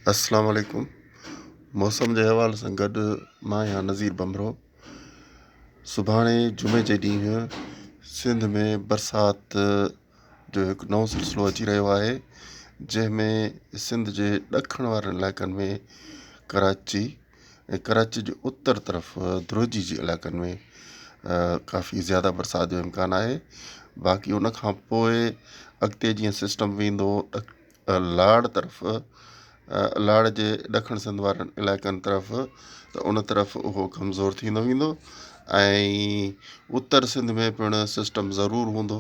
اسلام عليڪم موسم جي حوالي سان گڏ مان آهيان نذير ڀنڀرو سڀاڻي جمعي جي ڏينهن سنڌ ۾ برسات جو هڪ نئون سلسلو اچي رهيو آهي جنهن ۾ سنڌ جي ڏکڻ وارن علائقن ۾ ڪراچي ۽ ڪراچي جي اتر طرف درجي جي علائقن ۾ ڪافي زياده برسات جو امڪان آهي باقي ان کان پوء اڳتي جيئن سسٽم ويندو لاڙ طرف لاڙ جي ڏکڻ سنڌ وارن علائقن طرف ته ان طرف اهو ڪمزور ٿيندو ويندو ۽ اتر سنڌ ۾ پڻ سسٽم ضرور هوندو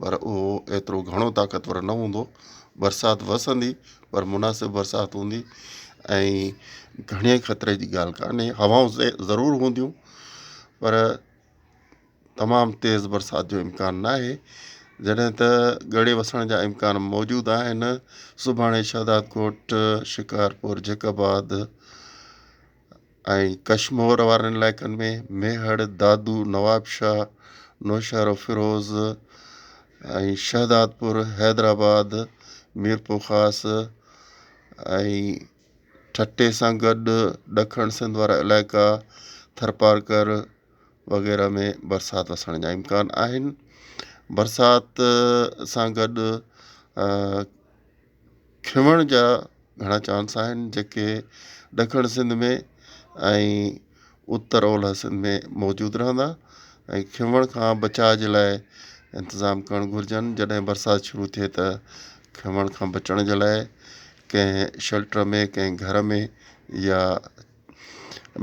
پر اهو ايترو گهڻو طاقتور نه هوندو برسات وسندي پر مناسب برسات هوندي ۽ گهڻي خطري جي ڳالهه ڪانهي هوائون ضرور هونديون پر تمام تيز برسات جو امڪان ناهي جڏهن ته ڳڙي وسڻ جا امڪان موجود آهن سڀاڻي شهدادڪوٽ شڪارپور جيڪب آباد ۽ ڪشمور وارن علائقن ۾ ميهڙ دادو نوابشاهه نوشهروفيروز ۽ شهدادپور حيدرآباد ميرپورخاص ۽ ٺٽي سان گڏ ڏکڻ سنڌ وارا علائقا ٿرپارڪر وغيره ۾ برسات وسڻ جا امڪان آهن برسات سان گڏ کنوڻ جا گهڻا چانس آهن جيڪي ڏکڻ سنڌ ۾ ۽ اتر اولهه سنڌ ۾ موجود رهندا ۽ کنوڻ کان بچاءُ جي لاءِ انتظام ڪرڻ گهرجن جڏهن برسات شروع ٿئي ته کنوڻ کان بچڻ جي لاءِ ڪنهن شيلٽر ۾ ڪنهن گهر ۾ يا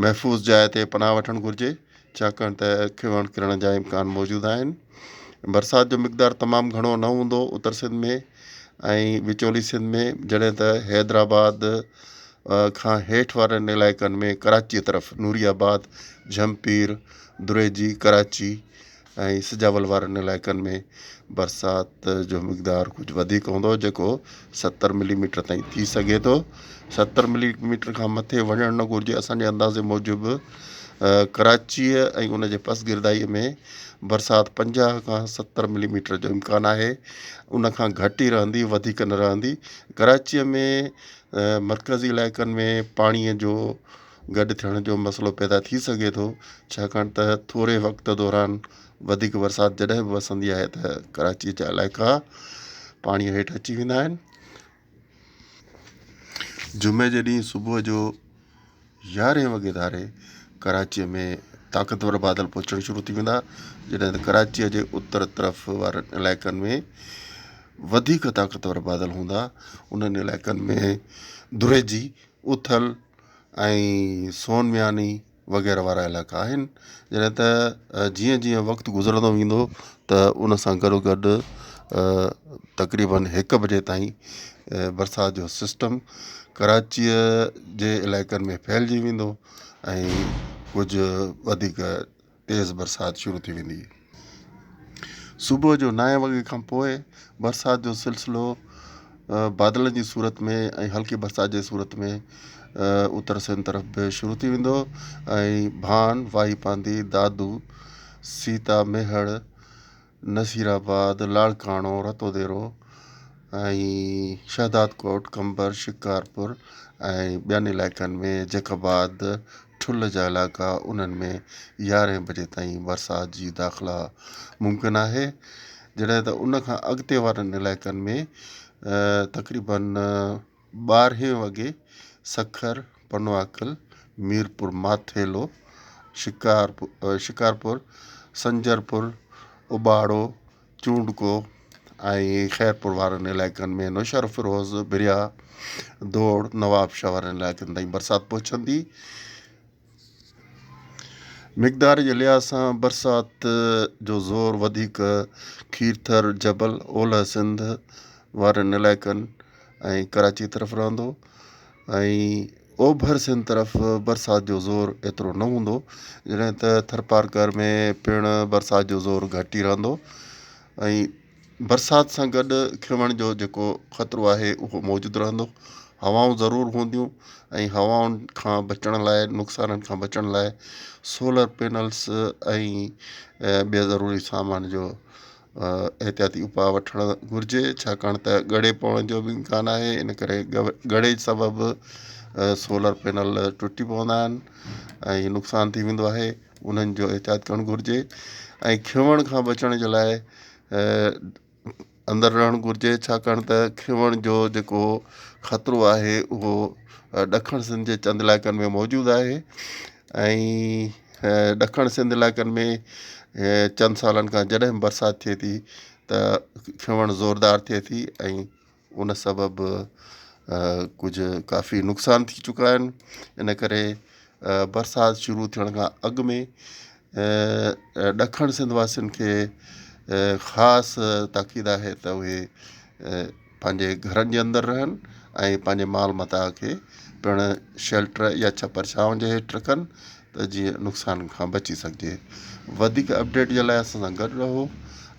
محفوظ جاءِ تي پناهه وٺڻ گهرجي ڇاڪاڻ ته کنوڻ ڪرڻ جا امڪان موجود آهن برسات جو مقدار تمام گهڻو نه هوندو اتر سنڌ ۾ ۽ وچولي سنڌ ۾ جڏهن ته حيدرآباد کان هيٺ وارن علائقن ۾ ڪراچيءَ طرف نوري آباد جهمپير دريجي ڪراچي ۽ سجاول وارن علائقن ۾ برسات جو مقدار ڪجهه وڌيڪ هوندو جيڪو 70 ملي ميٽر تائين ٿي سگهي ٿو. 70 ملي ميٽر کان مٿي وڃڻ نه گهرجي اسان جي اندازي موجب ڪراچيء ۽ ان جي پسگردائيء ۾ برسات 50 کان 70 ملي ميٽر جو امڪان آهي ان کان گهٽ ئي رهندي وڌيڪ نه رهندي ڪراچيء ۾ مرڪزي علائقن ۾ پاڻيء جو گڏ ٿيڻ جو مسئلو پيدا ٿي سگهي ٿو ڇاڪاڻ ته ٿوري وقت دوران وڌيڪ برسات جڏهن به وسندي آهي ته ڪراچيء جا علائقا پاڻيء هيٺ اچي ويندا آهن. جمعي جي ڏينهن صبح جو 11هين وڳي ڌاري ڪراچيء ۾ طاقتور بادل پهچڻ شروع ٿي ويندا جڏهن ته ڪراچيء جي اتر طرف وارن علائقن ۾ وڌيڪ طاقتور بادل هوندا انهن علائقن ۾ دريجي اٿل ۽ سون مياني وغيره وارا علائقا آهن جڏهن ته جيئن جيئن وقت گذرندو ويندو ته ان سان گڏو گڏ تقريبن هڪ بجي تائين برسات جو سسٽم ڪراچيءَ جي علائقن ۾ ڦهلجي ويندو ۽ ڪجهه وڌيڪ تيز برسات شروع ٿي ويندي. صبح جو نائين وڳي کان پوء برسات جو سلسلو بادلن جي صورت ۾ ۽ هلڪي برسات جي صورت ۾ اتر سنڌ طرف به شروع ٿي ويندو ۽ ڀان، واهي پانڌي، دادو، سيتا ميهڙ، نصيرآباد، لاڙڪاڻو، رتوديرو ۽ شهدادڪوٽ، قمبر، شڪارپور ۽ ٻين علائقن ۾ جيڪب آباد، ٺل جا علائقا انهن ۾ 11هين بجي تائين برسات جي داخلا ممڪن آهي جڏهن ته ان کان اڳتي وارن علائقن ۾ تقريبن 12هين وڳي سکر، پنوعاقل، ميرپور ماٿيلو، شڪارپور، سنجرپور، اٻاڙو، چونڊڪو ۽ خيرپور وارن علائقن ۾ نوشهروفيروز، ڀريا، دوڙ، نوابشاهه وارن علائقن تائين برسات پهچندي. مقدار جي لحاظ سان برسات جو زور وڌيڪ کيرٿر جبل، اولهه سنڌ وارن علائقن ۽ ڪراچي طرف رهندو ۽ اوڀر سنڌ طرف برسات جو زور ايترو نه هوندو جڏهن ته ٿرپارڪر ۾ پڻ برسات جو زور گهٽ ئي رهندو ۽ برسات سان گڏ کنوڻ جو جيڪو خطرو آهي اهو موجود رهندو هوائون ضرور هونديون ۽ هوائن کان بچڻ لاءِ نقصانن کان بچڻ لاءِ سولر پينلس ۽ ٻئي ضروري سامان جو احتياطي اپاء وٺڻ گهرجي ڇاڪاڻ ته ڳڙي پوڻ جو به امڪان آهي ان ڪري ڳڙي سبب سولر پينل ٽٽي پوندا آهن ۽ نقصان ٿي ويندو آهي انهن جو احتياط ڪرڻ گهرجي ۽ کنوڻ کان بچڻ جي لاءِ اندر رهڻ گهرجي ڇاڪاڻ ته کنوڻ جو جيڪو خطرو آهي اهو ڏکڻ سنڌ جي چند علائقن ۾ موجود آهي ۽ ڏکڻ سنڌ علائقن ۾ چند سالن کان جڏهن به برسات ٿئي ٿي ته کنوڻ زوردار ٿئي ٿي ۽ ان سبب ڪجهه ڪافي نقصان ٿي چڪا آهن ان ڪري برسات شروع ٿيڻ کان اڳ ۾ ڏکڻ سنڌ واسين کي خاص تاڪيد آهي ته اهي پنهنجي گهرن جي اندر رهن ۽ پنهنجي مال متاع کي پڻ شيلٽر يا ڇپر ڇانو جي هيٺ رکن ته جيئن نقصان کان بچي سگهجي. وڌيڪ اپڊيٽ جي لاء اسان سان گڏ رهو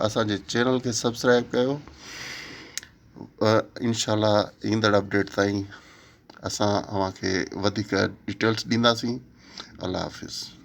اسان جي چينل کي سبسڪرائب ڪيو انشاء الله ايندڙ اپڊيٽ تائين اسان اوهان کي وڌيڪ ڊيٽيلس ڏينداسين الله حافظ.